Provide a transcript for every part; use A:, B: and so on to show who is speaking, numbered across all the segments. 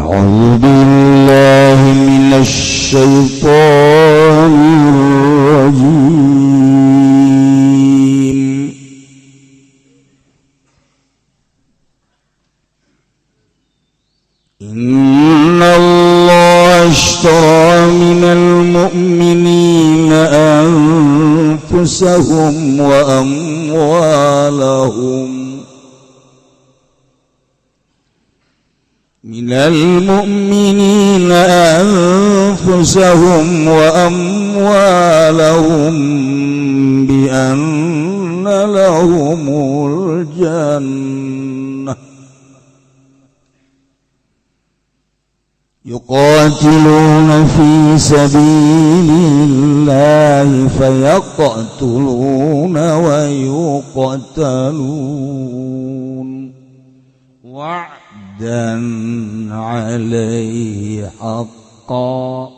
A: أعوذ بالله من الشيطان الرجيم. إن الله اشترى من المؤمنين أنفسهم وأموالهم من المؤمنين أنفسهم وأموالهم بأن لهم الجنة يقاتلون في سبيل الله فيقتلون ويقتلون وعدا عليه حقا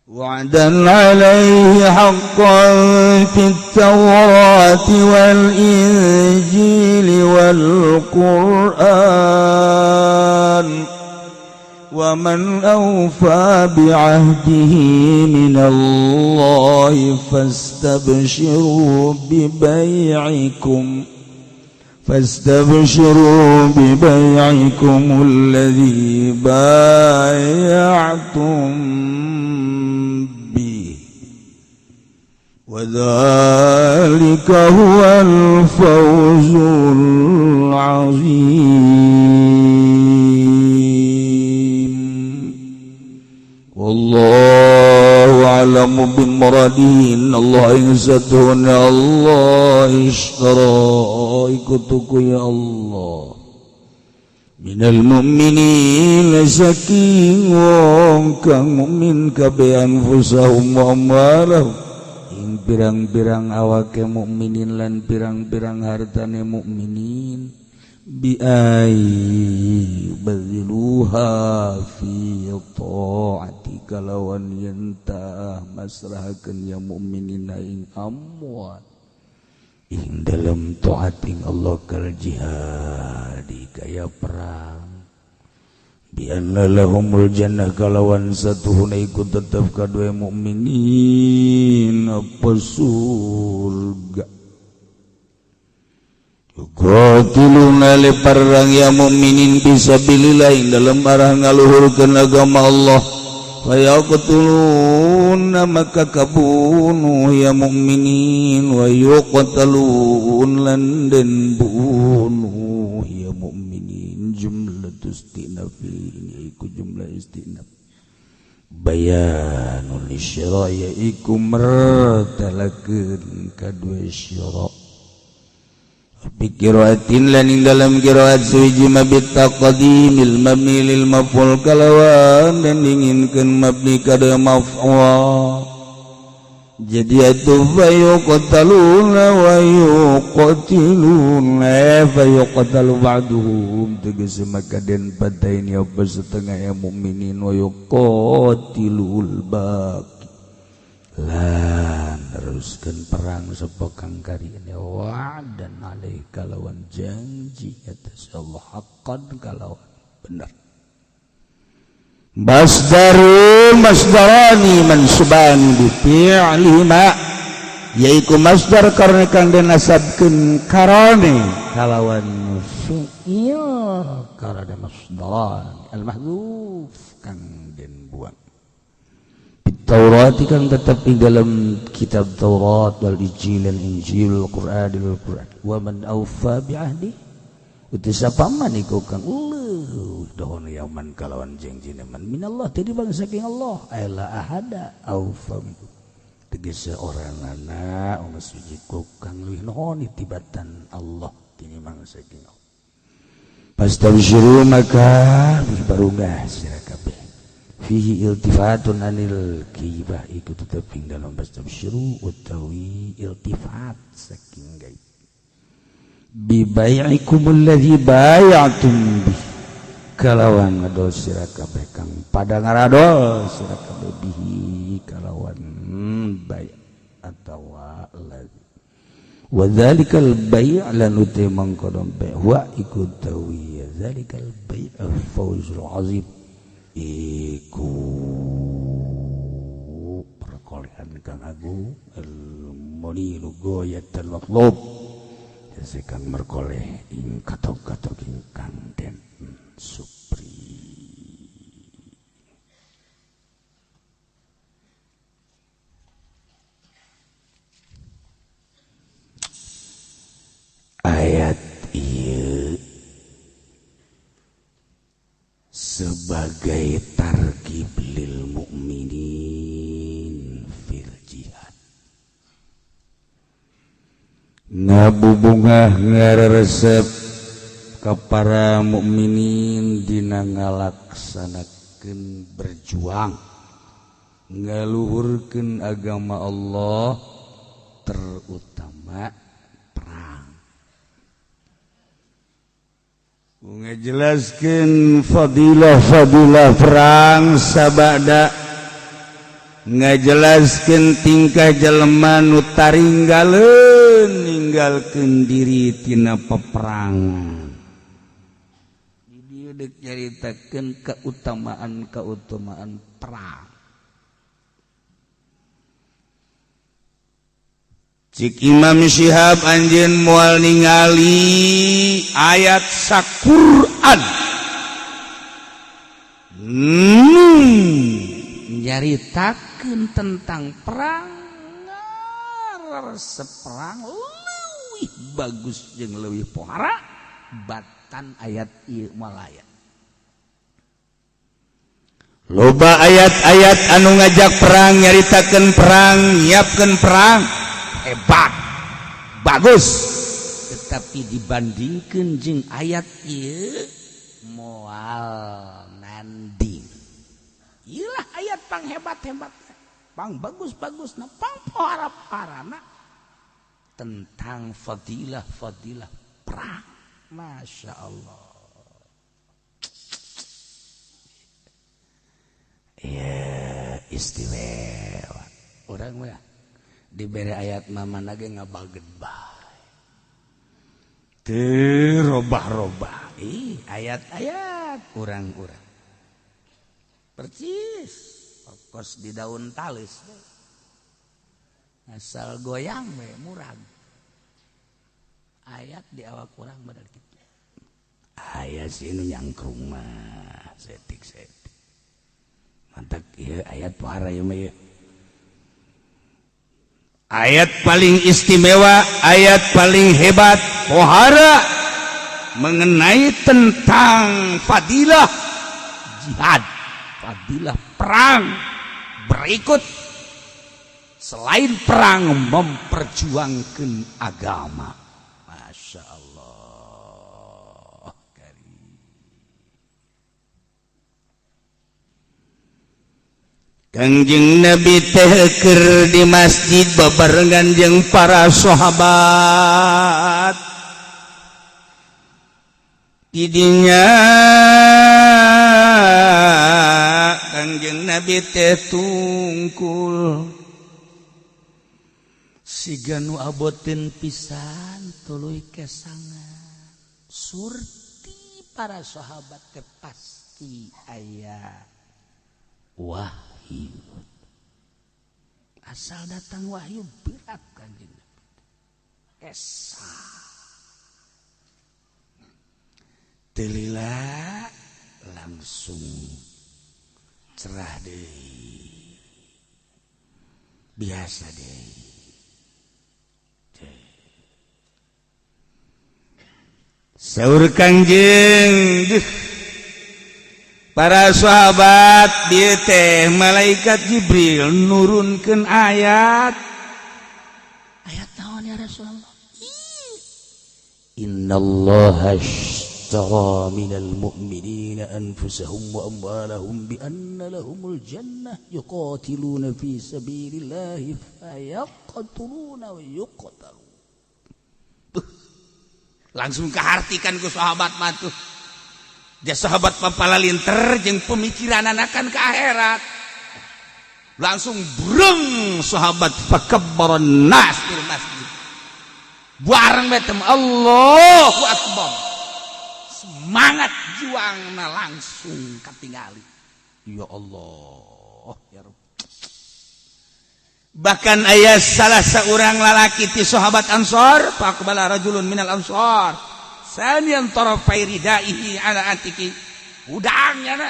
A: وعدا عليه حقا في التوراة والإنجيل والقرآن ومن أوفى بعهده من الله فاستبشروا ببيعكم الذي بايعتم به وذلك هو الفوز العظيم. والله أعلم بمراده. إن الله يزدون الله اشترى iku tuku ya Allah minal mu'minina saking wong kang mukmin kabeh anfusahum wa amwalahum ing pirang-pirang awake mukminin lan pirang-pirang hartane mukminin bi ay badziluha fi ta'ati kalawan yenta masrahakeun ya mukminin ing amwal ing dalam taat ing Allah kal jihad kaya perang bi anna lahumul jannah kalawan satuhuna iku tetep kadue mukminin apa surga. Yuqatiluna li perang ya mukminin fisabilillah ing dalam arah ngaluhurkeun agama Allah fayaqtuluna maka kabunuh ya mukminin wa yuqtalun lan den bunuh ya mukminin. Jumlah istinafin iku jumlah istinaf bayanul syira ya iku mertalakeun kadue syira bi qiraatin lan ing dalam qiraat suwiji mabit taqdimil mabni lil maf'ul kalawan dan inginkeun mabni kada maf'ul jadi itu fayuqtaluna wa yuqatiluna fayuqtalu ba'duhum tegese maka den patahin ya apa setengah ya mukminin wa yuqatilul baqi lan teruskan perang sapa kang karine wa'dan alaih kalawan janji atas Allah haqqan kalawan benar. Masdarun masdarani mansubani bi fi'lihima yaiku masdar karena kang den nasabkeun karone kalawan fi'il karena masdaran al mahdzuf kang den buang. Taurat kan tetap di dalam kitab Taurat wal Injil dan Injil Quran wal Quran wa man aufa bi ahdi utus sapa man iku kang leuh dohon yaman kalawan jangjine man minallah tadi bangsa saking Allah la ahada aufa tegese orang ana wong suci kang leuwih nuhun tibatan Allah tinimbang saking Allah. Fastabsyiru maka barungah sira kabeh fihi iltifatun anil ghibah iku tetep ing dalam fastabsyiru utawi iltifat saking gaib bi bai'ikum alladzi bai'atum bi kalawan ngadol sira kabeh kang pada ngaradol sira kabeh bihi kalawan bai' atawa ladzi. Wa dzalikal bai' lan uti mangkono bai' wa iku tawi dzalikal bai' fawzul azim iku perkolehan kang agung al munilu goyatal matlub kang merkoleh ing katok-katok ingkang den supri. Ayat ieu sebagai targhib lil mukminin fil jihad, ngabubungah ngaresep ka para mukminin dina ngalaksanakeun berjuang ngaluhurkeun agama Allah, terutama perang. Ngajelaskeun fadilah-fadilah perang, sabada ngajelaskeun tingkah jelema nu taringgaleun ninggalkeun diri tina peperangan. Di dieu deuk nyaritakeun keutamaan-keutamaan perang. Cik Imam Syihab anjeun moal ningali ayat saQuran nyaritakeun tentang perang, resep perang leuwih bagus jeung leuwih pohara batan ayat ieu malaya. Loba ayat-ayat anu ngajak perang, nyaritakeun perang, nyiapkeun perang, hebat, bagus, tetapi dibandingkan jeung ayat ieu moal nanding. Iyalah ayat pang hebat-hebat, pang bagus-bagus, na pang pohara-parana tentang fadilah-fadilah perang. Masya Allah. Ya istimewa. Orang mah diberi ayat mama nage ngabaget bae. Teu robah-robah. Ih, ayat-ayat urang-urang. Percis kos di daun talis. Asal goyang we murag. Ayat di awak urang bener kitu. Aya sih nu nyangkrung mah setik-setik. Mantak ieu ayat pohara ieu mah ieu. Ayat paling istimewa, ayat paling hebat, pohara mengenai tentang fadilah jihad, fadilah perang. Berikut selain perang memperjuangkan agama. Masya Allah. Kangjeng Nabi teh keur di masjid babarengan jeung para sahabat. Didinya Kangjeng Nabi teh tungkul siga nu aboteun pisan tuluy kesangan. Surti para sahabat teh pasti aya wah. Asal datang wahyu berat Kanjeng Nabi. Esa. Telila langsung cerah deui. Biasa deui. Saur Kangjeng, para sahabat dieu teh malaikat Jibril nurunkeun ayat. Ayat naon ya Rasulullah? Innallaha ashtara minal mu'minina anfusahum wa amwalahum bi anna lahumul jannah yuqatiluna fi sabilillahi fayaqtuluna wa yuqtalun. Langsung kahartikan ku sahabat mah tuh. Dia sahabat papalalinter jeung pemikiran anakan ke akhirat. Langsung breng sahabat fakabbaran nas fil masjid. Bareng betem Allahu Akbar. Semangat juangna langsung katingali. Ya Allah, ya Rabb. Bahkan aya salah seorang lalaki ti sahabat Ansor, faqbala rajulun minal ansor. Saniyan tarafai ridaihi ala atiki. Hudangnya na.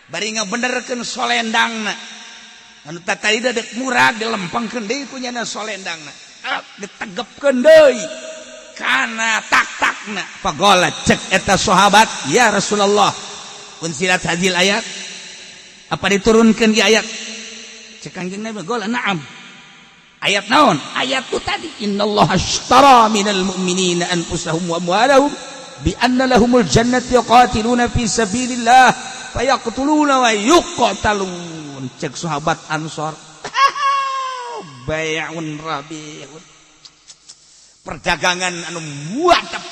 A: Bari ngabenerkeun solendangna. Anu tatadi dek murag dilempengkeun deui ku nyana solendangna. Ditegepkeun deui kana tak-takna. Faqala cek eta sahabat, ya Rasulullah, unzilat hadhil ayat? Apa diturunkan di ayat? Cek Kanjeng Nabi, qala na'am. Ayat naon? Ayat tu tadi, innallaha ashtara minal mu'minina anfusahum wa amwalahum bi anna lahumul jannati yuqatiluna fi sabilillah fayaqtuluna wa yuqtalun. Cek sahabat Ansor, bai'un rabihun, perdagangan anu muatap,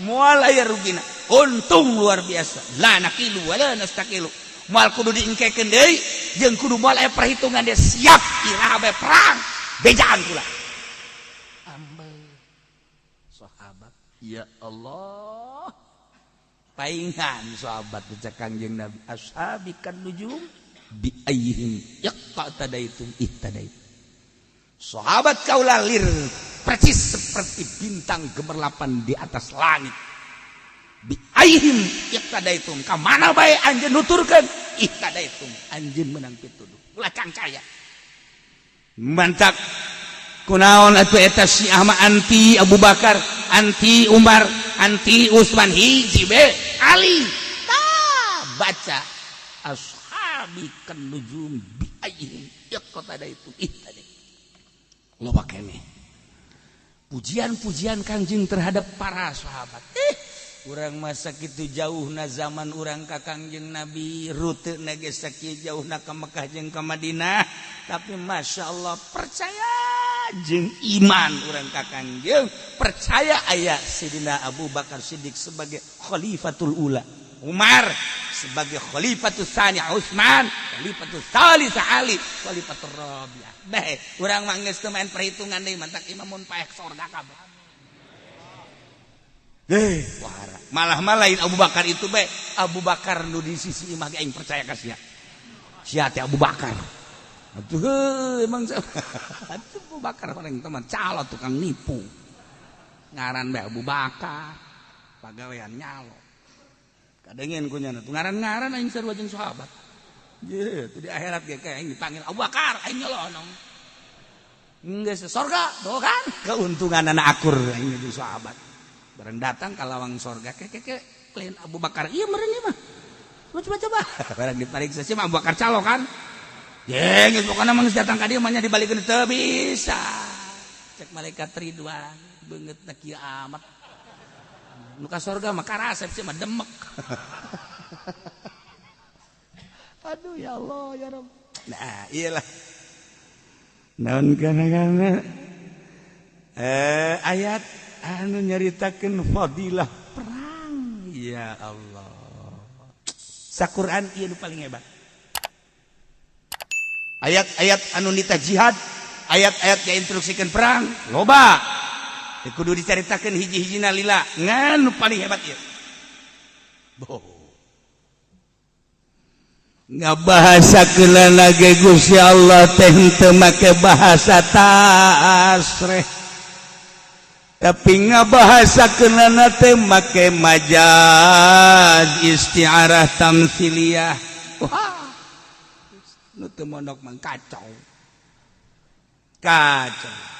A: moal aya rugina, untung luar biasa. La naqilu wala nastaqilu, moal kudu diengkekeun deui jeung kudu moal aya perhitungan, dia siap iraha bae perang, bejaan kula. Ambe sahabat, ya Allah, paingan sahabat. Cek Kanjeng Nabi, ashabi kan nujum bi ayyihim yaqtadaitum ihtadaitum. Sahabat kaula lir persis seperti bintang gemerlapan di atas langit. Bi ayyihim iqtadaitum, ka mana bae anjeun nuturkeun, ihtadaitum, anjeun menang pituduh. Ulah cangcaya. Mantak kunaon atuh eta Syiah mah anti Abu Bakar, anti Umar, anti Utsman, hiji be Ali. Tah, baca ashabi kan nujum bi ayyihim iqtadaitum ihtadaitum. Loba keneh pujian-pujian Kanjeng terhadap para sahabat. Urang masa kitu jauh na zaman urang ka Kangjeng Nabi, rute na ge sakieu jauhna ka Mekah jeung ka Madinah, tapi Masya Allah percaya jeung iman urang ka Kangjeng, percaya aya Sidina Abu Bakar Siddiq sebagai khalifatul ula, Umar sebagai khalifatul tsani, Utsman khalifatul tsalits, Ali khalifatul rabi'ah. Bae urang mah geus teu main perhitungan deui, mantak imamun paek sorga kabeh. Wahara. Malah lain Abu Bakar itu bae. Abu Bakar nu di sisi imah ge aing percaya ka sia. Sia teh Abu Bakar. Atuh heuh, emang atuh Abu Bakar orang teman calo tukang nipu. Ngaran bae Abu Bakar. Pagawean nyalo. Kadengen ku nyana tuh ngaran-ngaran aing sarua jeung sahabat. Ye, tuh di akhirat ge kayak aing dipanggil Abu Bakar, aing nyelonong. Geus sorga, tuh kan? Keuntungan anak akur aing jeung sahabat. Bareng datang ka lawang sorga, ke ke ke lain Abu Bakar iya meureun ieu mah. Coba coba coba. Bareng diperiksa sih Abu Bakar calo kan. Ye, geus pokona mah geus datang ka dieu mah nya dibalikeun teu bisa. Cek malaikat Ridwan, beungeutna kieu amat. Nu ka sorga mah karasep sih mah demek. Aduh ya Allah ya Rabb. Nah, iyalah. Naon kana-kana ayat anu nyaritakeun fadilah perang, ya Allah. Saquran ieu nu paling hebat. Ayat-ayat anu nita jihad, ayat-ayat yang instruksikan perang loba. Teu kudu dicaritakeun hiji-hijina lila, ngan nu paling hebat ieu. Boh. Ngabahasakeunana ge Gusti Allah teh henteu make bahasa tasreh, tapi ngabahasakeunana teh make majaz, isti'arah tamsiliyah. Wah, nu teu mondok mah kacau kacau.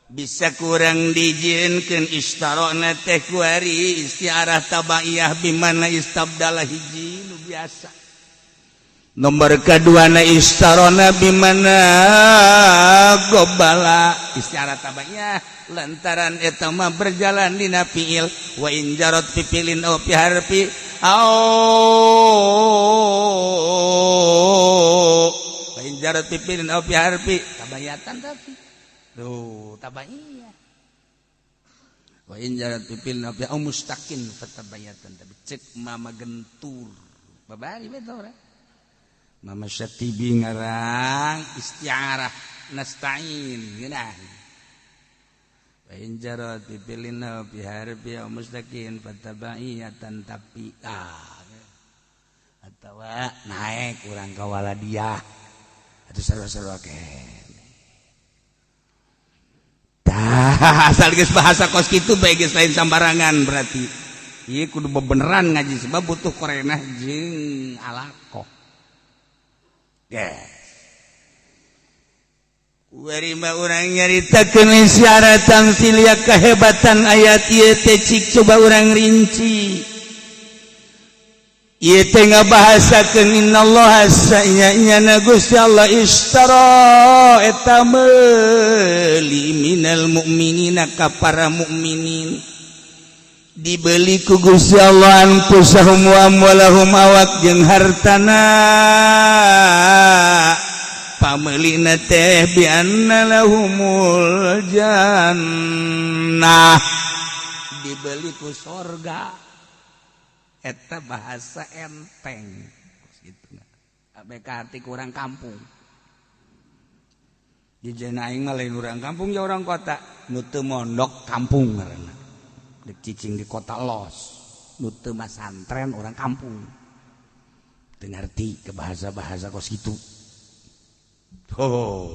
A: Bisa kurang dijieunkeun istarona teh kuari isti'arah tabaiyah bimana istabdala, hiji nu biasa. Nomor kedua na istarona bimana gobala, isti'arah tabaiyah lantaran eta mah berjalan dina fiil. Wa in jarat fi fi'lin aw fi harfi aw wa in jarat fi fi'lin aw fi harfi tabayatan, tapi tuh tabaiyah wa in jarat fi fi'lin aw fi aw mustaqin fatabayatan. Tapi cek Mama Gentur babari betul. Mama Syatibi ngarang isti'arah nasta'in geunah. Wa in jarat bi fi'lin aw bi harfi aw mustaqin fatabaiyatan, tapi ah atawa naik urang ka waladiah atuh sarua-sarua keneh. Tah, asal geus bahasa kos kitu bae geus lain sambarangan, berarti ieu kudu bebeneran ngaji, sebab butuh korenah jeung alaqoh. Yes. Kuari mah urang nyaritakeun isyarat tamtsilia kehebatan ayat ieu teh. Cik coba urang rinci. Ieu teh ngabahasakeun innallaha, sanya Gusti Allah, ishtara, eta meuli, minal mukminina, ka para mukminin. Dibeli ku Gusti Allah anfusahum wa amwalahum, awak jeung hartana. Pamelina teh bi anna lahumul jannah, dibeli ku sorga. Eta bahasa enteng gitu, BKT kurang kampung. Di aing mah lain urang kampung ya, orang kota nu teu mondok kampung ngaranna. Dek cicing di kota los, nu teu masantren orang kampung, teu ngarti ke bahasa-bahasa kos kitu. Oh,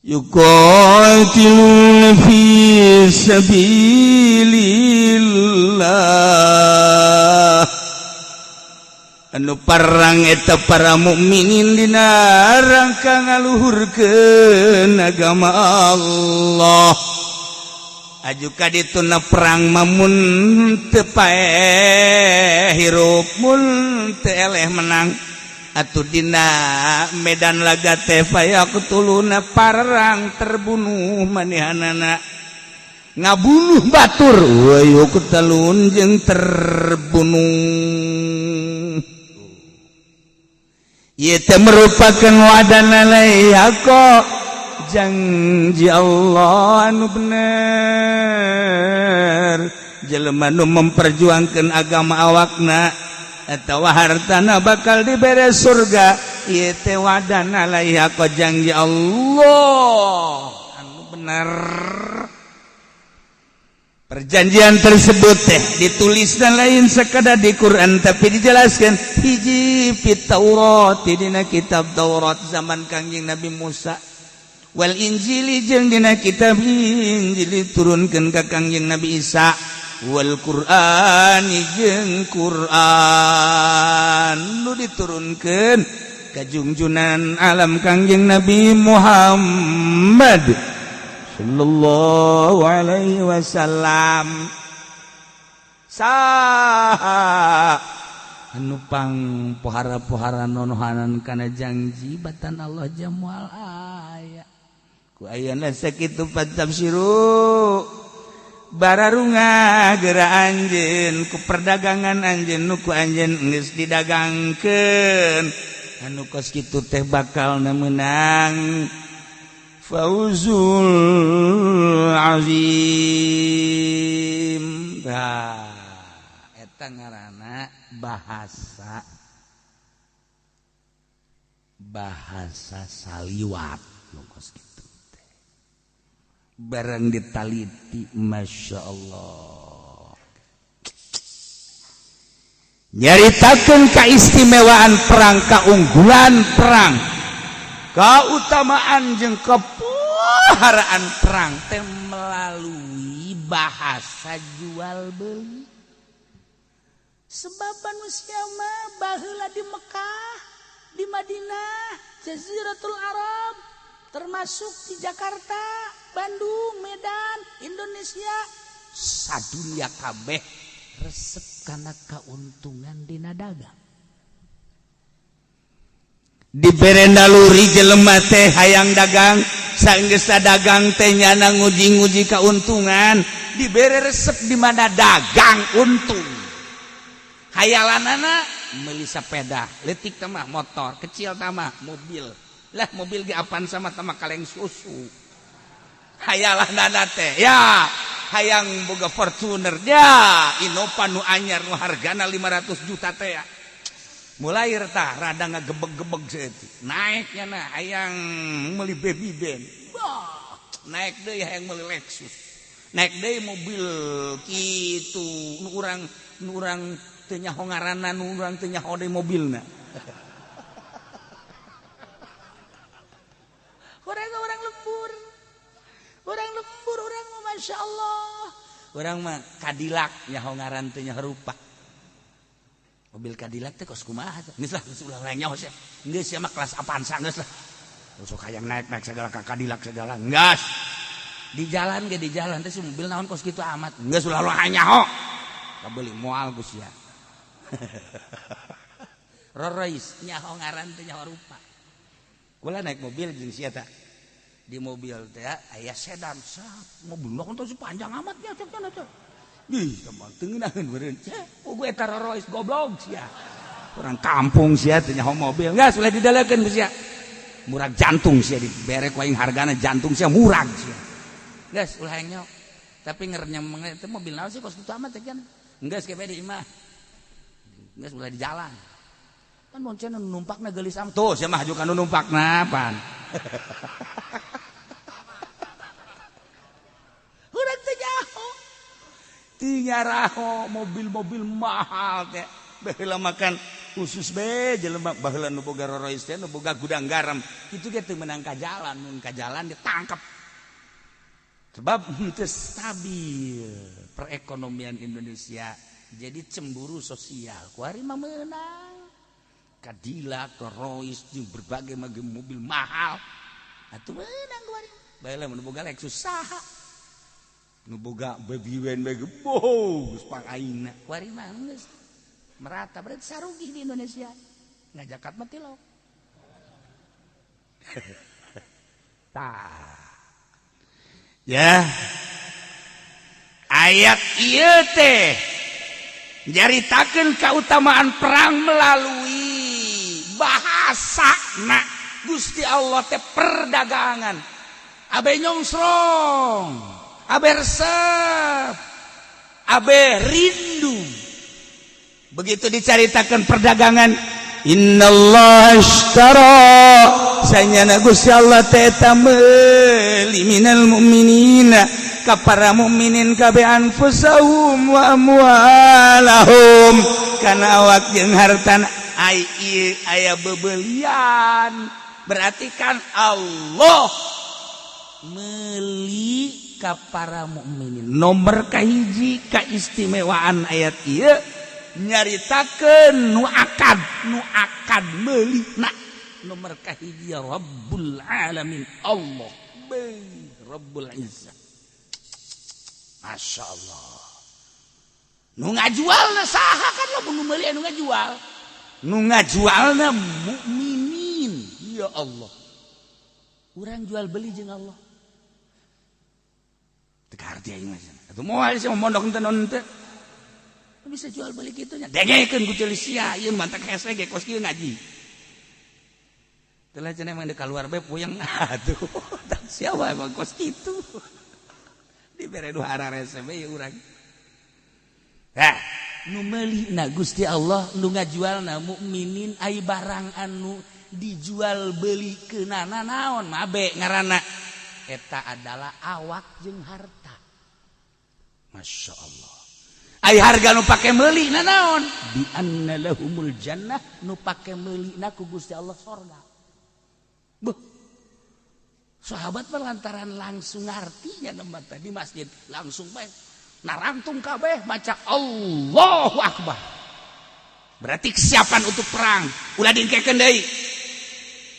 A: yuqatiluna fi sabilillah, anu perang eta para mukminin dina rangka ngaluhurkeun agama Allah. Aju ka dituna perang mah mun teu paeh hirup, mun teu eleh menang. Atuh dina medan laga teh fayaqtuluna, parang terbunuh manehanana, ngabunuh batur, wa yuqtalun, jeung terbunuh. Ieu teh merupakan wadana kok janji Allah anu bener. Jelema nu memperjuangkan agama, awakna atau hartana bakal dibere surga. Ieu teh wadana kok janji Allah anu bener. Perjanjian tersebut teh ditulis dan lain sekadar di Quran, tapi dijelaskan hiji fit Taurat, dina kitab Taurat zaman Kangjeng Nabi Musa, wal Injili, jeung dina kitab Injil diturunkeun ka Kangjeng Nabi Isa, wal Quran, jeung Quran nu diturunkeun ka junjunan alam Kangjeng Nabi Muhammad sallallahu alaihi wasallam. Saha anu pang pohara-pohara nonohanan kana janji batan Allah jamual aya ku ayana sakitu. Fatabsyiru, bararungah geura anjeun ku perdagangan anjeun nu ku anjeun geus didagangkeun. Anu kos kitu teh bakal meunang fauzul azim. Tah, eta ngaranna bahasa bahasa saliwat nu kos kitu teh. Barang ditaliti, Masya Allah, nyaritakeun keistimewaan perang, keunggulan perang, keutamaan jeung kepoharaan perang teh melalui bahasa jual beli. Sebab manusia mah baheula di Mekah, di Madinah, Jaziratul Arab, termasuk di Jakarta, Bandung, Medan, Indonesia, sadunia kabeh resep kana keuntungan dina dagang. Dibere naluri jelema teh hayang dagang. Sanggeus dagang teh nyana nguji-nguji keuntungan. Dibere resep di mana dagang untung, hayalanana meuli sepeda letik mah motor kecil, tamah mobil lah, mobil ge apaan sama sama kaleng susu. Hayalanana teh ya hayang boga Fortuner ya, Innova nu anyar nu hargana 500 juta teh ya. Mulai retah rada ngagebeg-gebeg saeutik naiknya. Nah, hayang meuli Baby Benz. Wah. Naik deui hayang meuli Lexus. Naik deui mobil kitu nu urang teu nyaho ngaranna, nu urang teu nyaho deui mobilna. Orang lembur. Orang lembur urang mah Masya Allah. Urang mah Cadillac nyaho ngaran teu nyaho rupa. Mobil Cadillac teh kos kumaha teh? Geus lah, geus ulah nyaho sia. Geus sia mah kelas Avanza geus lah. Sok hayang naik-naik segala ka Cadillac segala. Geus. Di jalan ge di jalan teh si mobil naon kos kitu amat. Geus ulah ulah nyaho. Kabeuli moal geus sia. Royce nyaho ngaran teh nyaho rupa. Kula naik mobil jeung sia tah. Di mobil teh aya sedan sap. Mobil mah teh panjang amat nya cek teh. Ih, teman teu ngeunaheun meureun. Oh, gue eta Rolls goblok sia. Orang kampung sia teh nyaho mobil. Geus ulah didelekeun ku sia. Murag jantung sia dibere ku aing hargana jantung sia murag sia. Geus ulah hayang nyaho. Tapi ngerenyem teh mobil naon sih kos kitu amat teh kan. Geus ke di imah. Geus ulah di jalan. Kan boncen nu numpakna geulis amat. Tuh sia mah hajukan nu numpakna pan. Urang teh nyaho. Tinyaraho mobil-mobil mahal teh. Baheula makan khusus be jelema baheula nu boga Rolls teh nu boga gudang garam. Kitu ge teu meunang ka jalan, mun ka jalan ditangkep. Sebab henteu stabil perekonomian Indonesia. Jadi cemburu sosial. Kuari mah meunang. Cadillac, Rolls jeung berbagai macam mobil mahal. Atuh meunang kuari. Baheula mun boga Lexus saha? Nu boga BMW bae boh geus pangaina. Kuari mah geus merata berarti sarugih di Indonesia. Ngajakat mah tilok. Tah. Ya. Ayat ieu teh nyaritakeun kautamaan perang melalui bahasa na Gusti Allah teh perdagangan. Abe nyongsrong, abe resep, abe rindu. Begitu dicaritakan perdagangan, innallaha ashtara sanyana Gusti Allah teh eta meuli minal mu'minina ka para mukminin kabeh anfusahum wa amwalahum kana awak jeung hartana. Ai ieu aya bebelian berarti kan Allah meuli ka para mukminin. Nomor kahiji kaistimewaan ayat ieu nyaritakeun nu akad meuli na nomor kahiji Rabbul Alamin Allah Rabbul Izzah. Masya Allah. Nu ngajualna saha kan lo nu meuli anu ngajual. Nu ngajualna mukminin. Ya Allah. Urang jual beli jeung Allah. Teu kaharti aing mah. Atuh moal sia mondok teu non teu. Bisa jual beli kitu nya. Dengekeun ku ceuli sia ieu mantak hese ge kos kieu ngaji. Teu lah cenah emang deuk kaluar bae puyeng. Aduh, tak siapa emang kos kitu. Dibere nu hararese bae urang. Hah, nu meuli na Gusti Allah nu ngajualna mukminin ai barang anu dijual beli keunana naon mabe ngaranna eta adalah awak jeung harta. Masya Allah. Ai harga nu pake meuli na naon? Bi anna lahumul jannah nu pake meuli na ku Gusti Allah sorga. Buh. Sahabat lantaran langsung artinya nama tadi masjid langsung bae narangtung kabeh maca Allahu Akbar. Berarti kesiapan untuk perang. Ulah dingkekeun deui.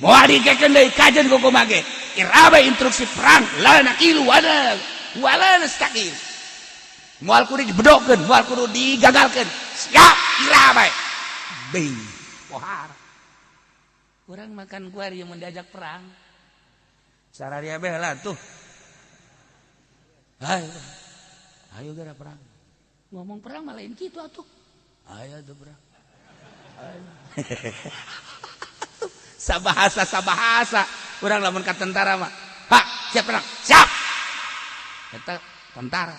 A: Moal dingkekeun deui kajen ku kumaha ge. Irabe instruksi perang la naqilu wala wala nastaqil. Moal kudu dibedokeun, moal kudu digagalkeun. Siap irabe. Beuh, pohar. Urang makan kuari mun diajak perang. Sararia beh lah tuh. Ayo, ayo gara perang. Ngomong perang malah lain kitu atuh. Ayo tuh perang. Ayo. Sabahasa sabahasa. Urang lamun ka tentara mah. Pak, siap perang. Siap. Eta tentara.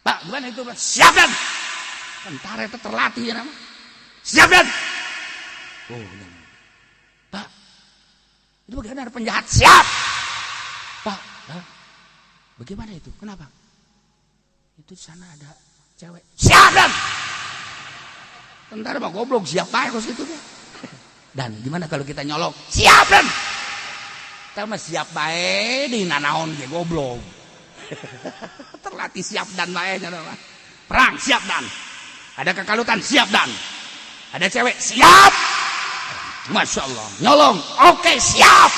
A: Pak, gimana itu? Siap dan. Tentara itu terlatih ya nama. Siap dan. Oh, Pak. Itu bagaimana ada penjahat? Siap. Pak, Hah? Bagaimana itu? Kenapa? Itu di sana ada cewek. Siap dan. Tentara mah goblok, siap bae kos kitu teh. Dan gimana kalau kita nyolong? Siap dan. Kita mah siap bae di nanaon ge goblok. Terlatih siap dan bae nya mah. Perang siap dan. Ada kekalutan siap dan. Ada cewek siap. Masya Allah. Nyolong, oke siap.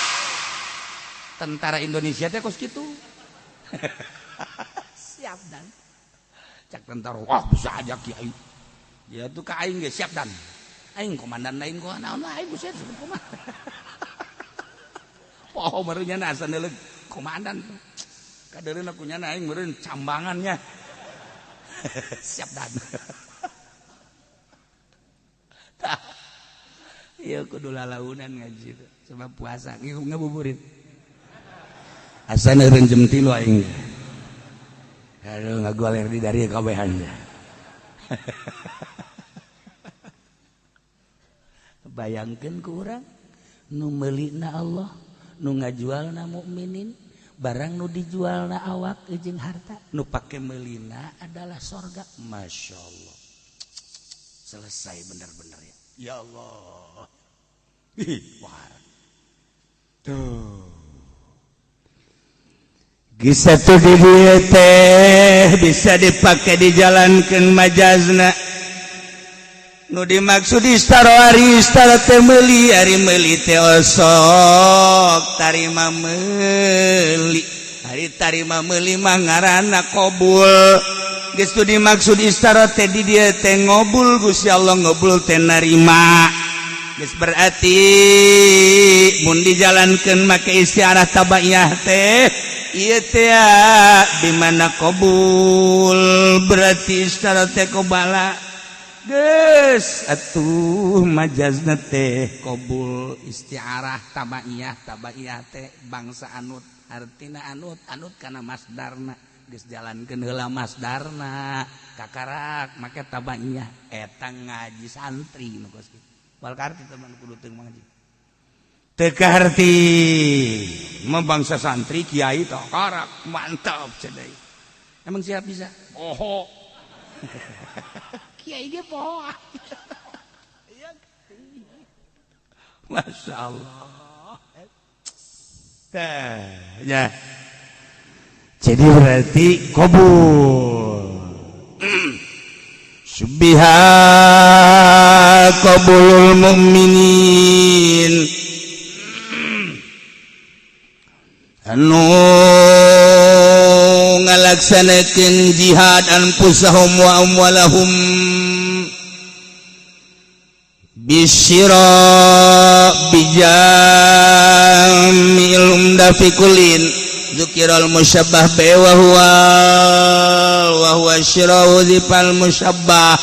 A: Tentara Indonesia teh kos kitu. Siap dan. Cak tentara, wah bisa aja kiai. Dia tuh ka aing ge siap dan. Aing komandan lain kok naon lah aing buset komandan. Oh meureun nya asa neuleug komandan. Kadeureun aku nya aing meureun cambangannya. Siap dan. Tah. Ieu kudu lalaunan ngaji sebab puasa ngabuburit. Asa neureun jam 3 aing. Aduh ngagoler di dari kabehan. Bayangkeun ku urang nu meulina Allah, nu ngajualna mukminin, barang nu dijualna awak jeung harta, nu pake meulina adalah sorga. Masya Allah. Selesai bener-bener ya. Ya Allah. Ih, wah. Tuh.
B: Kisah tuh di dieu teh bisa dipakai dijalankan majazna. Nu dimaksud istara ari istara teh meuli, ari meuli teh osok tarima meuli. Ari tarima meuli mah ngaranna qabul. Geus tu dimaksud istara teh di dieu teh ngobul, Gusti Allah ngobul teh narima. Geus berarti mun dijalankeun make istiarah tabaiyah teh ieu teh di mana qabul berarti istara teh qobala. Geus atuh majazna teh
A: Qabul istiarah tabaiyah, tabaiyah teh bangsa anut, artina anut, anut kana masdarna. Geus jalankeun heula masdarna, kakarak make tabaiyah eta ngaji santri nu kos kitu. Wal karti teman kudu teu ngaji.
B: Teu kaharti membangsa santri kiai tah karak mantap cedai.
A: Emang siap bisa? Poho. Kiai ge poho.
B: Masya Allah. Tah, ya. Jadi berarti qabul. Subiha qabulul mukminin. Anu ngalaksanakeun jihad anfusahum wa amwalahum bisyira bijamil umdafi kulin dzukiral musyabbah bi wa huwa syirau dzifal musyabbah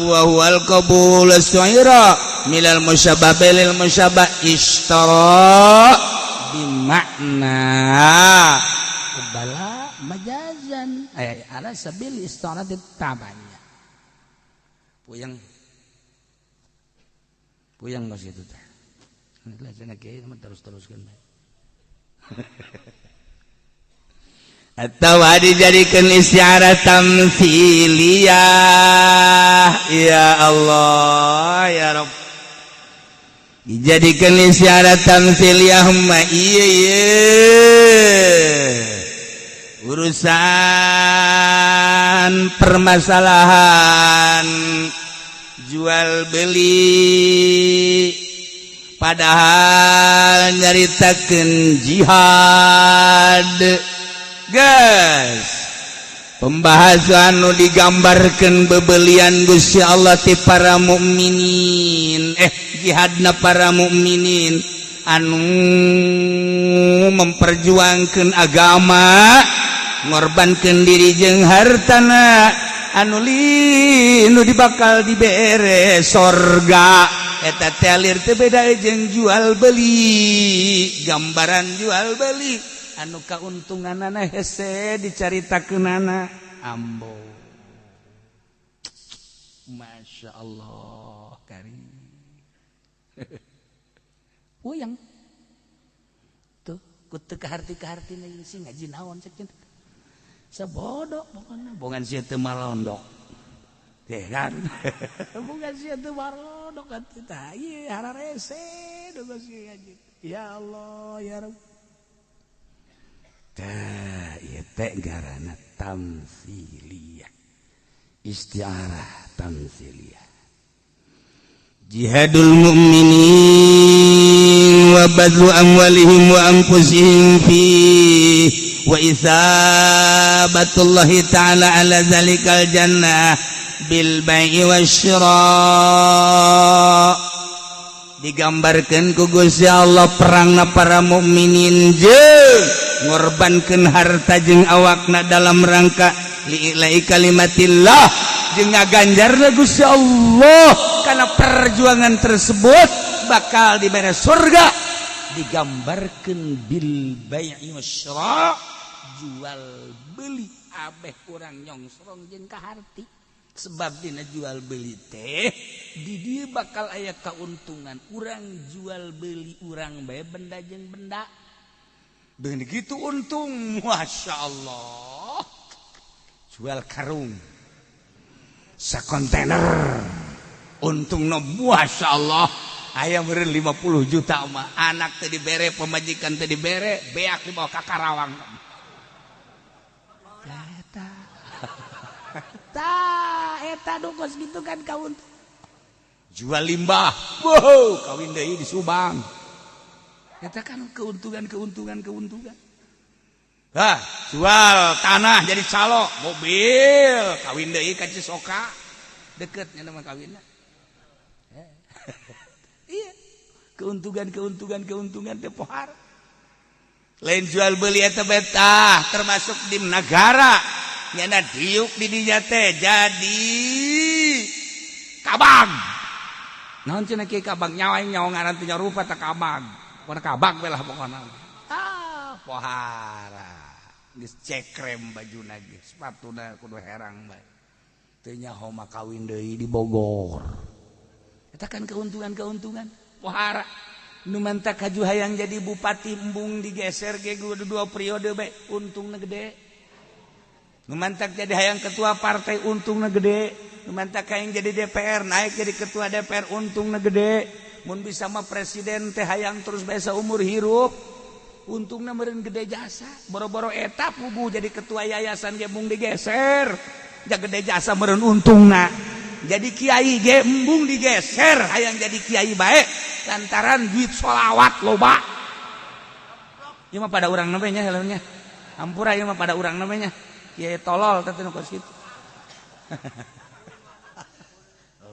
B: wa huwal qabul su'ira milal musyabbah bilil musyabbah ishtara
A: bimakna bala majazan ala sabil isti'anati tabannya. Puyeng puyeng kos kitu teh. Lah cenah kiai mah terus-teruskeun bae.
B: Atau dijadikan istiarah tamthiliyah. Ya Allah ya Rabb, dijadikan istiarah tamthiliyah mah iya iya urusan permasalahan jual beli, padahal nyaritakeun jihad. Guys, pembahasan nu digambarkan bebelian Gusti Allah ti para mukminin, jihadna para mukminin anu memperjuangkan agama, ngorbankan diri jeung hartana, anu linu dibakal dibere sorga. Eta teh teu beda jeung jual beli, gambaran jual beli
A: anu kauntunganana hese dicaritakeunana ambo. Masya Allah kari. Puyeng tuh.
B: Ku teu kaharti-kahartina ieu sih ngaji naon cek teh. Sabodo pokona bongan sia teu malondok. Teh kan. Bongan sia teu malondok atuh tah ieu hararese nu geus ngaji. Ya Allah ya Rabb. Tah ieu teh ngaranna tamsiliyah. Istiarah tamsiliyah.
A: Jihadul mu'minin wa badlu amwalihim wa anfusihim fi wa isabatullahi ta'ala ala zalikal jannah bil bai'i wasyira. Digambarkan ku Gusti Allah perangna para mukminin jeung ngorbankeun harta jeung awakna dalam rangka li'ila'i kalimatillah, jeung ngaganjarna Gusti Allah karena perjuangan tersebut bakal diberi surga.
B: Digambarkan bil bai'i wasyira, jual beli, abeh kurang nyongsrong jeung kaharti, sebab dina jual beli teh di dieu bakal aya keuntungan. Urang jual beli urang bae, benda jeung benda.
A: Dengan gitu untung, Masya Allah, jual karung sakontainer untung no, Masya Allah, aya meureun 50 juta mah. Anak teh dibere, pemajikan teh dibere, beak dibawa ka Karawang.
B: Eta tah, eta nu kos gitu kan kauntung.
A: Jual limbah, wow, kawin deui di Subang.
B: Eta kan keuntungan, keuntungan, keuntungan.
A: Hah, jual tanah jadi calo mobil, kawin deui ka Cisoka,
B: deketnya nama kawinna. Iya, keuntungan, keuntungan, keuntungan teh pohara.
A: Lain jual beli eta betah termasuk di negara nyana diuk di dinya teh jadi kabang.
B: Naon cenah kieu kabang? Nyawa aing nyawa ngaran teh rupa teh kabang. Pokona kabang we lah pokona. Ah,
A: pohara geus cekrem bajuna ge, sepatuna kudu herang bae.
B: Teu nyaho mah kawin deui di Bogor. Eta kan keuntungan, keuntungan pohara.
A: Nu mantak haju hayang jadi bupati, embung digeser ge dua periode bae, untungna gede. Nu mantak jadi hayang ketua partai, untungna gede. Nu mantak hayang jadi DPR, naik jadi ketua DPR, untungna gede.
B: Mun bisa mah presiden teh hayang terus bae umur hirup, untungna meureun gede jasa. Boro-boro eta, puguh jadi ketua yayasan ge embung digeser ja gede jasa meureun untungna.
A: Jadi kiai ge embung digeser, hayang jadi kiai bae lantaran duit sholawat loba.
B: Ieu mah pada urang namanya helmnya. Ampura, ieu mah pada urang namanya. Kiai tolol teh nu kos kitu.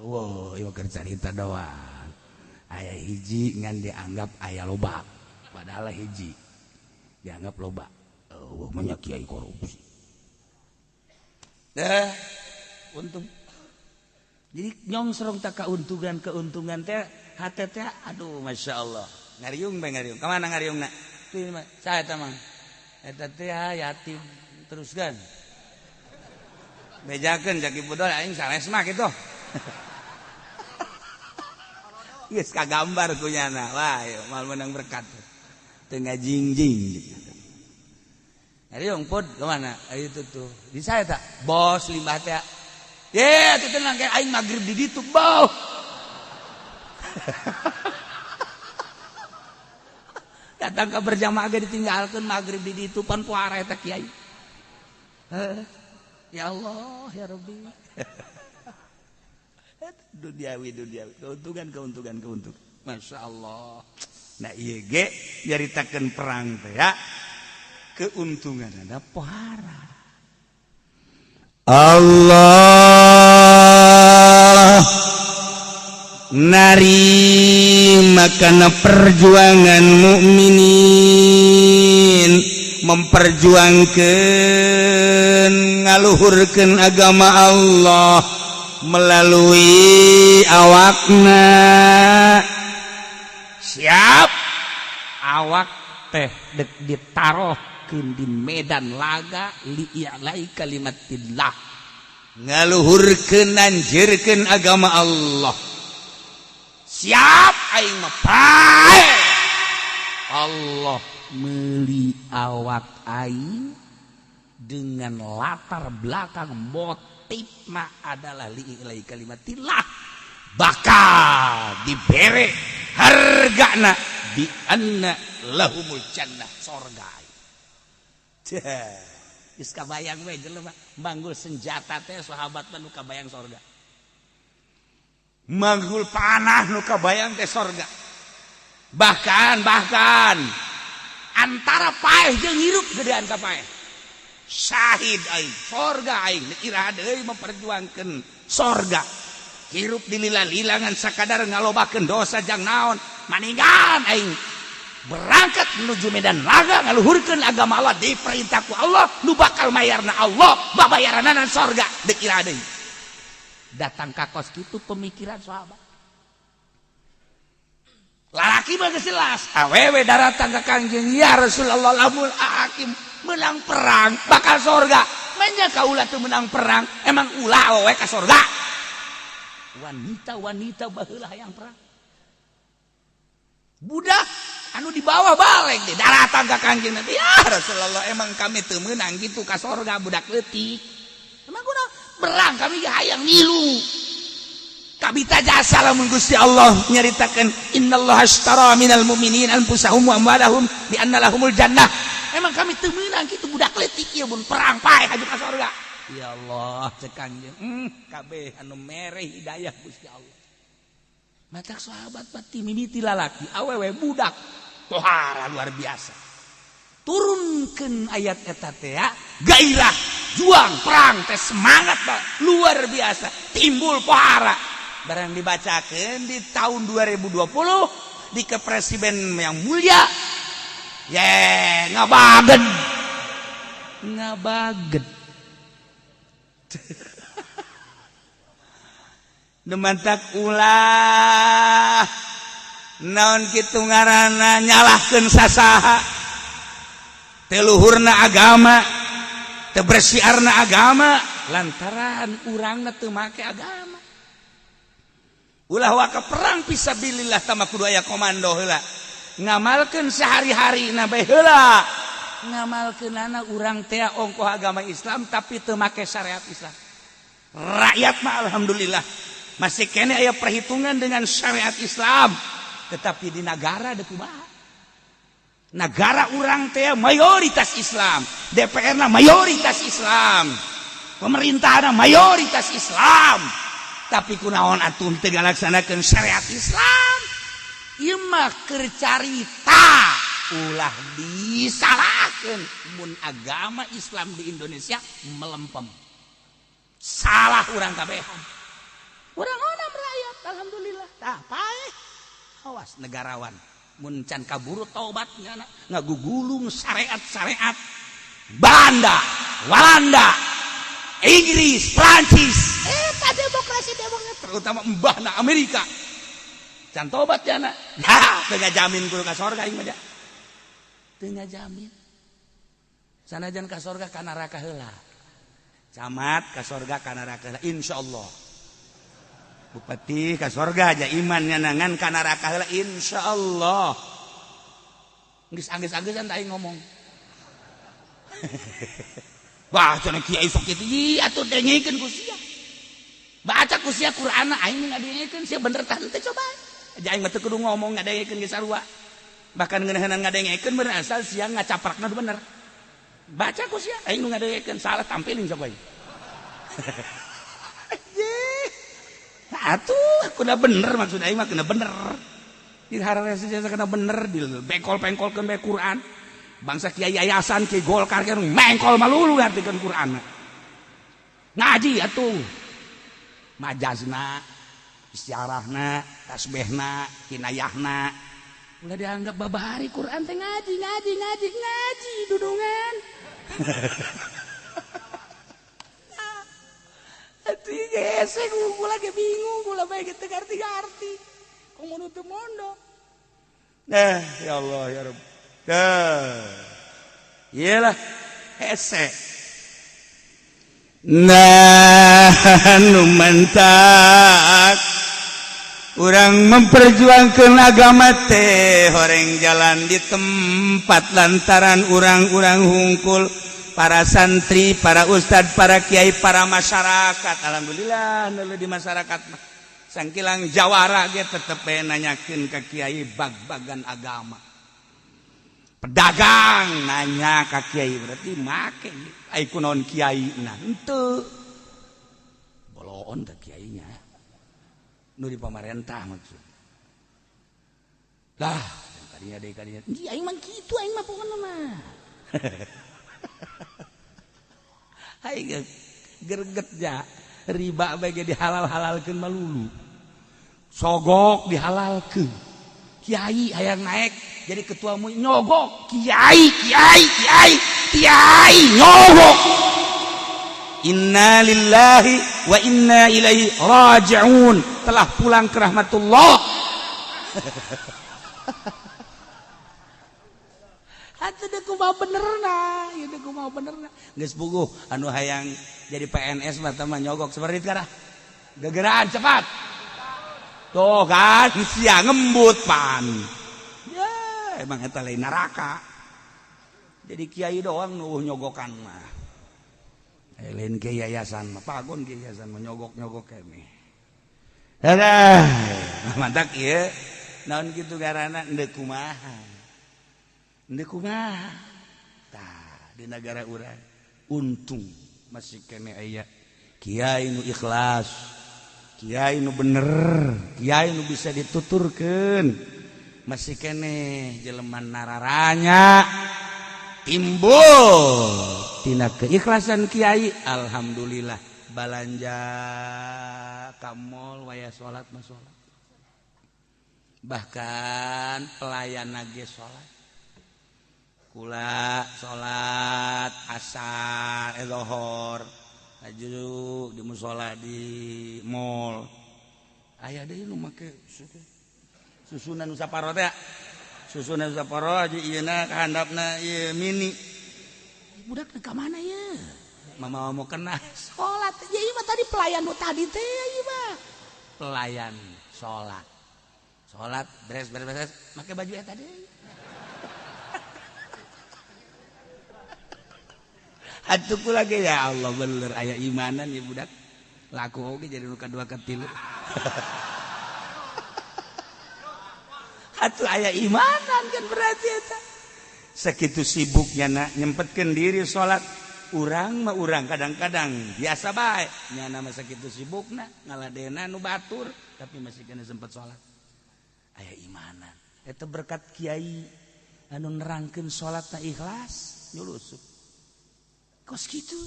B: Wow, ieu keur carita doang. Aya hiji ngan dianggap aya loba, padahal hiji dianggap loba. Oh, banyak kiai korupsi.
A: Dah, untung.
B: Jadi nyongsrong tak keuntungan, keuntungan teh hate teh, aduh, masya Allah.
A: Ngariung bae, ngariung. Kemana ngariung nak?
B: Tuh mah saya mah eta teh yatim teruskan.
A: Bejakeun jaki budol aing sanes mah kitu. Geus kagambar ku nyana. Wah, ieu mal menang berkat.
B: Teu ngajingjing. Ngariung pod kemana? Ayo itu tuh. Di saya tak? Bos limbah teh. Ye, itu tenang kayak aing maghrib di ditu, bau. Datang ke berjamaah ge ditinggalkeun maghrib di ditu, pan puara eta kiai. Ya Allah, ya Rabbi.
A: Duniawi, duniawi, keuntungan, keuntungan, keuntungan. Masya Allah. Nah, ieu ge nyaritakeun perang teh ya. Keuntungan ada pohara. Allah narima kana perjuangan mukminin memperjuangkan ngaluhurkeun agama Allah melalui awakna.
B: Siap awak teh dek ditaruhkeun di medan laga li'ilai kalimatillah,
A: ngaluhurkeun, nanjirkeun agama Allah.
B: Siap aing mah pae. Allah Meuli awak aing dengan latar belakang motifna adalah li'i'lai kalimatillah, bakal dibere hargana bi anna lahumul jannah, sorga. Geus kabayang we jelema manggul senjata teh, sahabat mah nu kabayang sorga, manggul panah nu kabayang teh sorga. Bahkan bahkan antara paeh jeung hirup gedean ka paeh, syahid aing sorga. Aing iraha deui memperjuangkeun sorga? Hirup di lila-lilangan sakadar ngalobakeun dosa jang naon? Maninggal aing berangkat menuju medan laga ngaluhurkeun agama Allah, diperintah ku Allah, nu bakal mayarna Allah, babayaranana sorga. Deuk iraha deui datang ka kos kitu pemikiran sahabat? Lalaki mah geus jelas. Awewe daratang ka Kangjeng, "Ya Rasulullah, lamun akim menang perang bakal sorga, menya kaula teu menang perang, emang ulah awewe ka sorga?" Wanita-wanita baheula hayang perang. Budak anu di bawah balik di daratang ka Kangjeng Nabi, "Ya Rasulullah, emang kami teu meunang gitu ka sorga? Budak leutik emang kunaon perang? Kami hayang milu." Kabita jasa lamun Gusti Allah nyaritakeun, "Innallaha ashtara minal mu'minin anfusahum wa amwalahum bi anna lahumul jannah." Emang kami teu meunang kitu? Budak leutik ieu mun perang paeh aju ka sorga. Ya Allah, cek Kangjeng, kabeh anu mere hidayah Gusti Allah. Matak sahabat pati mimiti lalaki, awewe, budak, pohara luar biasa. Turunkeun ayat eta teh gairah juang perang teh, semangat Pak, luar biasa, timbul pohara. Barang dibacakan di tahun 2020 di kepresiden yang mulia ye, ngabagen ngabagen. Demantak ulah naon kitu ngaranna nyalahkeun sasaha. Teu luhurna agama, teu bersiarna agama lantaran urangna teu make agama. Ulah waka perang fisabilillah tama kudu aya komando heula, ngamalkeun sehari-hari na bae heula. Ngamalkeunana urang teh ongkoh agama Islam tapi teu make syariat Islam. Rakyat mah alhamdulillah masih kene aya perhitungan dengan syariat Islam, tetapi di negara deuk kumaha? Negara urang teh mayoritas Islam, DPR na mayoritas Islam, pemerintahan mayoritas Islam, tapi kunaon atuh teu ngalaksanakeun syariat Islam? Ieu mah keur carita, ulah disalahkeun mun agama Islam di Indonesia melempem. Salah urang kabehan. Urang onam rakyat alhamdulillah. Tah, paeh, awas negarawan mun can kaburu taubatnya ngagugulung syariat-syariat Belanda, Walanda, Inggris, Prancis, eta demokrasi demokrasi, terutama mbahna Amerika. Can tobat ya nak, ya teu ngajamin kudu ka sorga aing mah, teu ngajamin. Sanajan ka sorga, ka neraka heula. Camat ka sorga, ka neraka heula, insyaallah. Bupati ka sorga aja imannya, nangan ka neraka heula, insyaallah. Geus anggeus-angeusan aing ngomong. Wah, cenah kiai sok kitu. Ih, atuh dengekeun ku sia. Baca ku sia Qur'an, aing ngadengekeun sia bener tah teu, coba. Aja aing mah teu kudu ngomong, ngadengekeun ge sarua. Bahkan ngeunaheunana ngadengekeun bener asal sia ngacaprakna bener. Baca ku sia, aing nu ngadengekeun salah tampilin sok aing. Ye. Atuh, kudu bener, maksud aing mah kena bener. Di hararese kena bener di bengkol-bengkolkeun bae Quran. Bangsa kiai yayasan, kiai Golkar kan mengkol malulu ngartikeun Quran. Ngaji atuh, majazna, istiarahna, tasbihna, kinayahna, ulah dianggap babahari Quran teh. Ngaji, ngaji, ngaji, ngaji dudungan. Atuh hese gua lagi bingung, gua bae teu ngarti-ngarti. Komo teu mondok. Nah, ya Allah ya Rabb. Dah. Iyalah hese. Nah, nu mantak Urang memperjuangkan agama teh horeng jalan di tempat lantaran urang-urang hungkul, para santri, para ustad, para kiai, para masyarakat. Alhamdulillah nulu di masyarakat mah sangkilang jawara ge tetep bae nanyakeun ka kiai bag-bagan agama. Pedagang nanya ka kiai, berarti make ai kunaon kiai nah henteu boloon ka kiainya nu di pamarentah maksud lah kadinya deui kadinya. Ji aing mah kitu, aing mah pokona mah aing gerget ja. Riba bae ge dihalal-halalkeun malulu, sogok dihalalkeun. Kiai hayang naik jadi ketua MUI nyogok, kiai kiai kiai kiai nyogok. Innalillahi wa inna ilaihi raji'un, telah pulang ke rahmatullah. Atuh deuk kumaha benerna ieu, deuk kumaha benerna? Geus puguh anu hayang jadi PNS mah tah mah nyogok seperti sekarang gegeraan cepat tuh kan sia ngembut pan ya. Emang eta lain neraka jadi kiai doang nu nyogokan mah. Lain ke yayasan mah pagon, ke yayasan mah nyogok-nyogok kene. Alah, mantak ieu naon kitu garana endek kumaha? Endek kumaha? Tah, di negara urang untung masih kene aya kiai nu ikhlas, kiai nu bener, kiai nu bisa dituturkeun. Masih kene jelema nararanya timbul tina keikhlasan kiai. Alhamdulillah balanja ka mall waya salat mah salat, bahkan pelayan ge salat. Kula salat asar, eh, lohor aju di musola di mall aya deui nu make susunan nu saparo teh, susunan saparo aja ieu na kahandapna ieu mini. Budak ka mana ya? Mama mau kena salat ya. Ieu mah tadi pelayan nu tadi teh, ieu mah pelayan salat, salat beres beres beres make baju eta deui. Atuh kula ge ya Allah, bener aya imanan ya budak, laku oge jadi nu kadua katilu. Atuh aya imanan kan berarti eta sakitu sibuknya nak nyempetkeun diri salat. Urang mah urang kadang-kadang biasa bae nyana mah sakitu sibukna ngaladena nu batur, tapi masih kena sempet salat, aya imanan eta berkat kiai anu nerangkeun salatna ikhlas nyulusup kos kitu.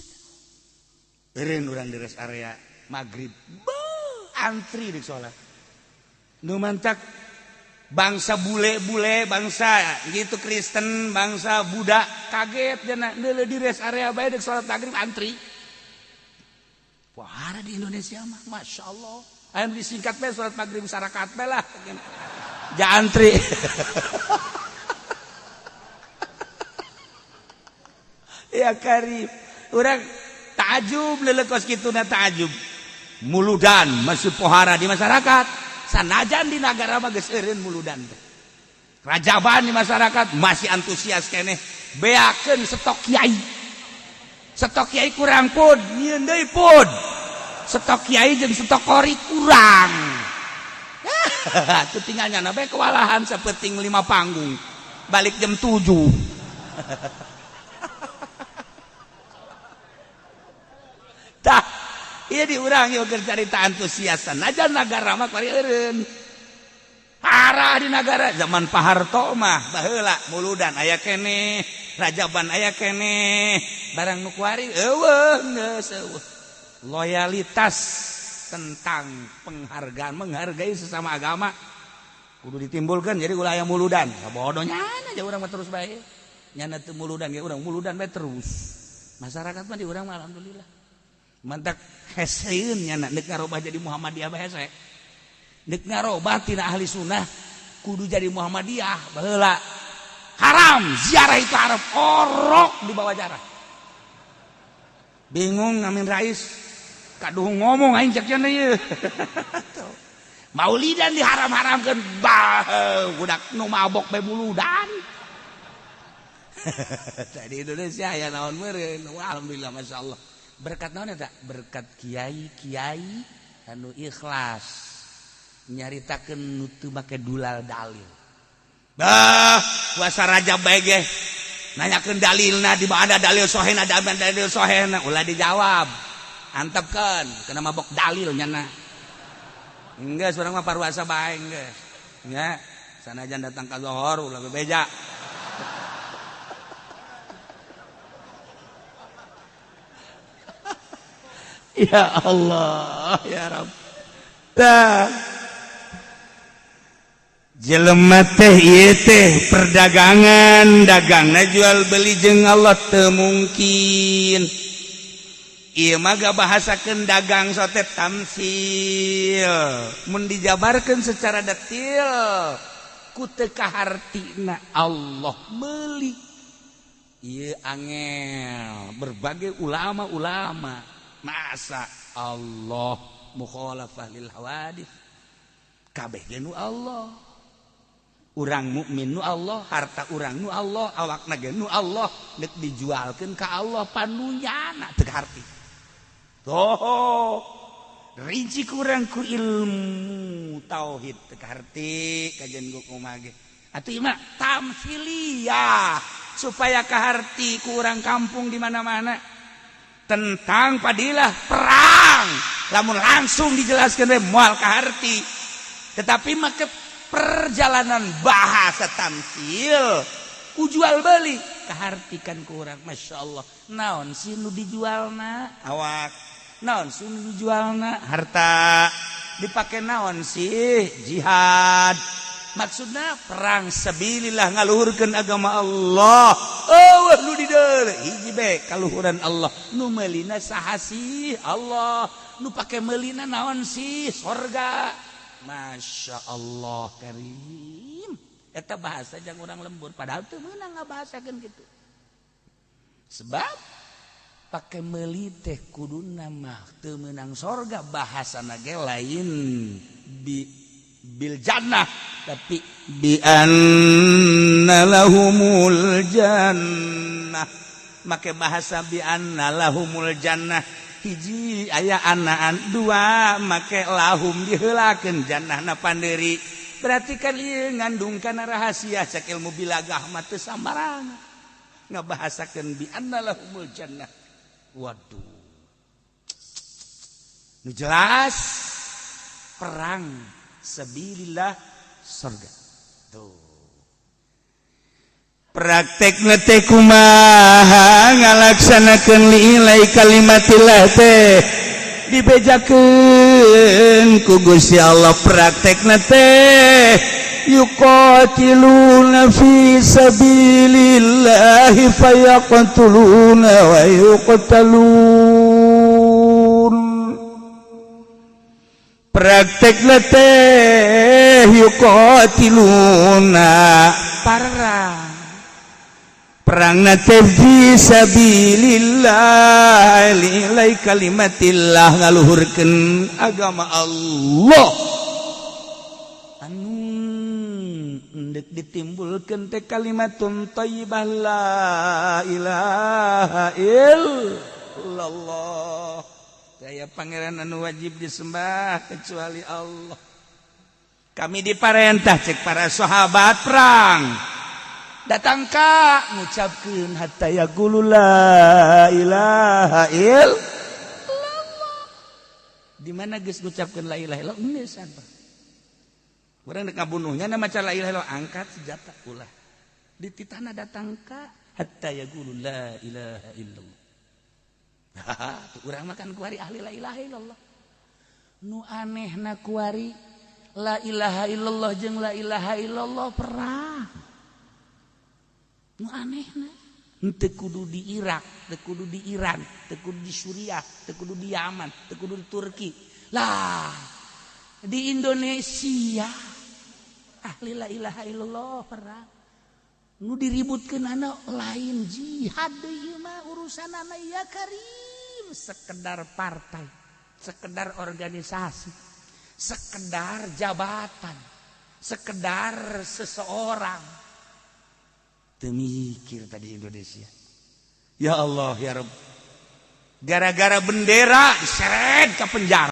B: Eureun urang di rest area maghrib antri di salat nu mantak bangsa bule-bule, bangsa gitu Kristen, bangsa Buddha kaget jana deuleu di rest area bae dek salat maghrib antri. Wah, ada di Indonesia mah Masya Allah aya disingkat bae salat maghrib sarakat bae lah ja antri. Ya karib urang takjub leuleuk kos kituna, takjub muludan masih pohara di masyarakat. Sanajan di negara mah geus eureun muludan teh. Rajaban di masyarakat masih antusias keneh beakeun stok kiai. Stok kiai kurang pun, nyieun deui pun. Stok kiai jeung stok kori kurang. Atuh tinggal nyana bae kewalahan sapeting 5 panggung. Balik jam 7. Tah iya di urang ieu keur carita antusiasan aja nagara mah kuari eureun. Parah di nagara zaman Pak Harto mah baheula muludan aya keneh, rajaban aya keneh, barang nu kuari eueuh geus eueuh. Loyalitas tentang penghargaan, menghargai sesama agama kudu ditimbulkan jadi ulah aya muludan. Bodohnya aja urang mah terus bae. Nyana teu muludan ge urang muludan bae terus. Masyarakat mah di urang mah alhamdulillah. Mantak heseun nyana deuk ngarobah jadi Muhammadiyah bae hese. Deuk ngarobah tina ahli sunnah kudu jadi Muhammadiyah baheula. Haram ziarah itu haram, orok di bawah jarah. Bingung Amin Rais kaduh ngomong aing cek cenah ieu.
A: Maulidan diharam-haramkeun bah budak nu mabok bae buludan. Di Indonesia aya naon meureun. Alhamdulillah masyaallah. Berkat naon eta? Berkat kiai-kiai anu ikhlas nyaritakeun nu teu make dulal dalil. Bah, puasa Rajab bae ge nanyakeun dalilna di mana dalil sohena, dalil sohena ulah dijawab. Antepkeun kena mabok dalil nyana. Enggak, urang mah paruasa bae geus. Nya, sanajan datang ka lohor ulah bebeja. Ya Allah, ya Rabb. Tah. Jelema teh ieu teh perdagangan, dagangna jual beli jeung Allah teu mungkin. Ieu mah gabahasakeun dagang sote tamsil. Mun dijabarkeun secara detail ku teu kahartina Allah meuli. Ieu angel berbagai ulama-ulama masa Allah mukhalafah lil hawadits kabeh ge nu Allah, urang mukmin nu Allah, harta urang nu Allah, awakna ge nu Allah, deuk dijualkeun ka Allah panunyana teu harti. Tuh rinci kurang ku ilmu tauhid teu harti kajian ku kumaha ge. Atuh ieu mah tamsiliyah supaya kaharti ku urang kampung di mana-mana tentang padilah perang. Lamun langsung dijelaskan we moal kaharti, tetapi make perjalanan bahasa tamsil ku jual beli kahartikan ku urang. Masya Allah, naon sih nu dijualna awak, naon sih nu dijualna harta, dipake naon sih jihad, maksudna perang sabilillah ngaluhurkeun agama Allah. Oh nu di deuleu hiji be kaluhuran Allah, nu meulina saha sih Allah, nu pake meulina naon sih sorga. Masya Allah karim, eta bahasa jang urang lembur padahal teu meunang ngabahasakeun kitu. Sebab pake meuli teh kuduna mah teu meunang sorga, bahasana ge lain bi bil jannah tapi
B: bi anna lahumul jannah.
A: Make bahasa bi anna lahumul jannah hiji aya anaan, dua make lahum diheulakeun jannahna panderi, berarti kan ieu ngandung kana rahasia. Cek ilmu bilagah mah teu sambarangan ngabahasakeun bi anna lahumul jannah. Waduh, nu jelas perang sabilillah surga. Tuh.
B: Praktekna teh kumaha ngalaksanakeun liilai kalimatillah teh dibejakeun ku Gusti Allah. Praktekna teh yuqatiluna fi sabilillahi fayaqtuluna wa yuqtalun. Praktekna teh yuqatiluna
A: perang,
B: perang teh fi sabilillah liilai kalimatillah ngaluhurkeun agama Allah.
A: Anu endek ditimbulkeun teh kalimatun thayyibah la ilaha illallah. Gaya pangeran anu wajib disembah kecuali Allah.
B: Kami diparentah cek para sahabat perang
A: datang ka ngucapkeun hatta yaqulu la ilaha illallah. Di mana geus ngucapkeun la ilaha illallah geus apa?
B: Urang dek ngabunuhnya na maca la ilaha illallah angkat senjata ulah.
A: Dititahna datang ka hatta yaqulu la ilaha illallah. Tuh urang makan kuari ahli la ilaha illallah. Nu anehna kuari la ilaha illallah jeung la ilaha illallah perang. Nu anehna henteu kudu di Irak, teu kudu di Iran, teu kudu di Suriah, teu kudu di Yaman, teu kudu di Turki. Lah, di Indonesia ahli la ilaha illallah perang. Nu diributkeun anak lain jihad deui mah urusanana ya karim, sekedar partai, sekedar organisasi,
C: Sekedar jabatan, sekedar seseorang.
B: Teu mikir tadi Indonesia. Ya Allah ya Rabb, gara-gara bendera diseret ke penjara.